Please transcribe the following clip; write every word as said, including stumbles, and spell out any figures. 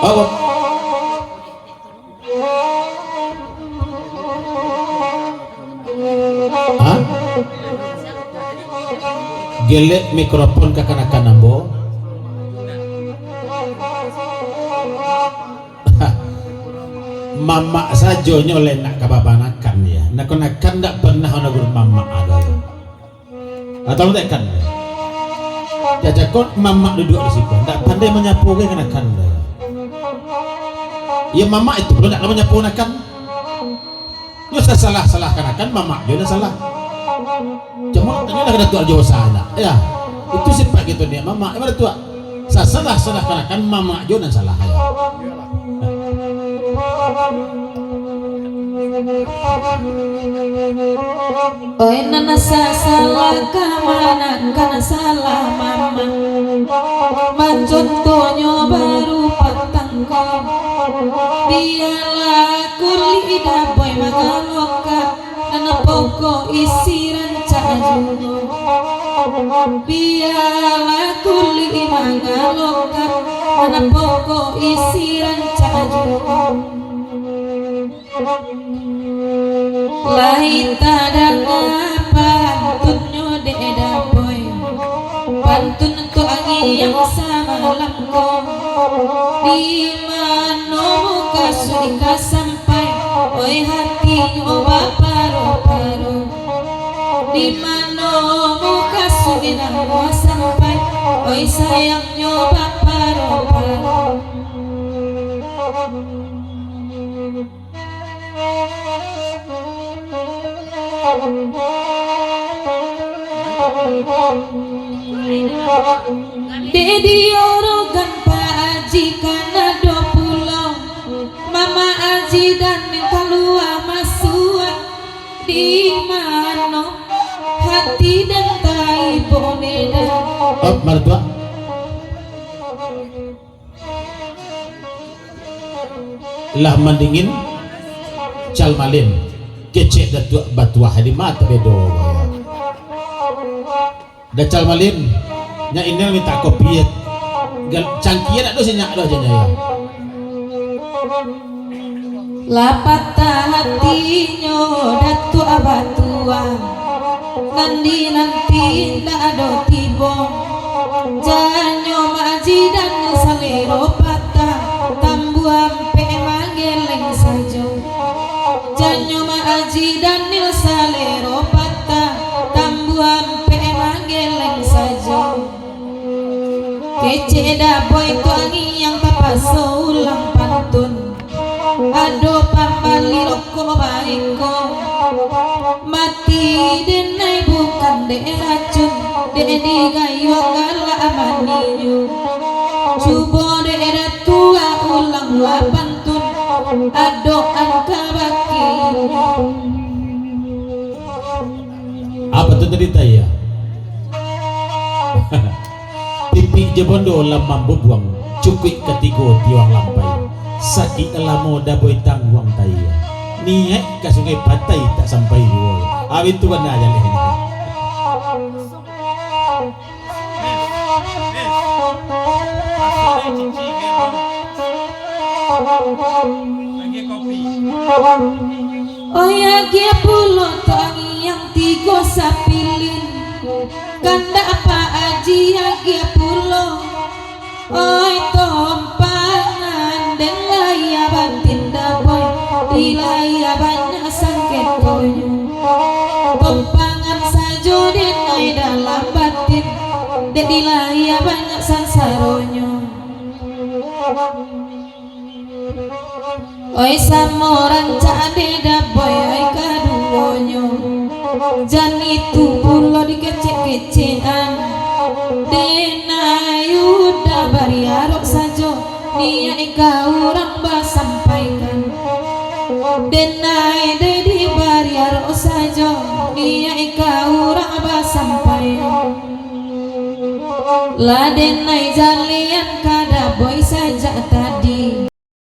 Apo? Hah? Gelek mikrofon kakanakan ambo. Mamak sajo nyo lai nak ka babanakan, ya. Nak kanakan ndak pernah nagur mamak ado. Atau ndak kan? Jajak kon mamak duduak di siko, ndak pandai manyapo ka kanakan. Ya, mamak itu pulo ndak manyapo kanakan. Yo, sasalah-salah kanakan, mamak jo nan salah. Cuma tanyolah ka Datuak Ajo Basa, ndak? Ya. Itu sifat kito ni, mamak. Gimana, Tuak? Sasalah-salah kanakan, mamak jo nan salah, ya. Oi, nan sasalah kamanakan salah mamak. Mancontohnyo barupa tangko. Bialah kulik daboi mangaloka, nan pokok isi rancak juo. Bialah kulik mangaloka, nan pokok isi rancak juo. Lai tadanga pantunnyo dek daboi. Pantun untuak angiang samalam ko. Di mano mukasuik ka sampai, oi hatinyo baparo-paro. Di mano mukasuik nan ka sampai, oi sayangnyo baparo-paro. Dek di orogan Pak Aji kan ado pulo, Mamak Aji Danil kalua masuak. Di mano hati den taibo neda? Up, maratuak. Lah mandingin, Cal Malin, kecek Datuak Batuah di mata bedo. Dah Cal Malin, nyak Inel minta kopi, ya. Gal-, cangkia nak doh, sinyak doh, janyo, ya. Lah patah hatinyo Datuak Batuah, nan dinanti indak ado tibo. Janyo Mak Aji Danil salero patah, tambuah ampek manggeleng sajo. Janyo Mak Aji Danil salero patah, tambuah ampek manggeleng sajo. Kecek daboi tu angiang tapaso ulang pantun. Ado pambali rokok baiko. Mati denai bukan dek racun, dek digayuang galak maninyo. Cubo dek Datuak ulang lah pantun, ado angka bakinyo. Apo tu tadi, Taya? Pipik jo bondo lah mambubuang, cukuik katigo tiwang lampai. Sakik lamo daboi tangguang, Taya. Niaik ka Sungai Patai tak sampai juo. Abih tu bana jaleh. Oi, agiah pulo tu angiang tigo sapilin. Kandak Pak Aji agiah pulo. Oi, tompangan den lai batin daboi, di lai banyak sangketonyo. Tompangan sajo denai dalam batin, dek di lai banyak sansaronyo. Oi, samo rancak dek daboi, oi, kaduonyo. Jan itu pulo dikecek-kecekan. Denai udah bariarok sajo, niaik ka urang basampaikan. Denai dek di bariarok sajo, niaik ka urang basampaikan. Lah denai jalehan ka daboi sajak tadi.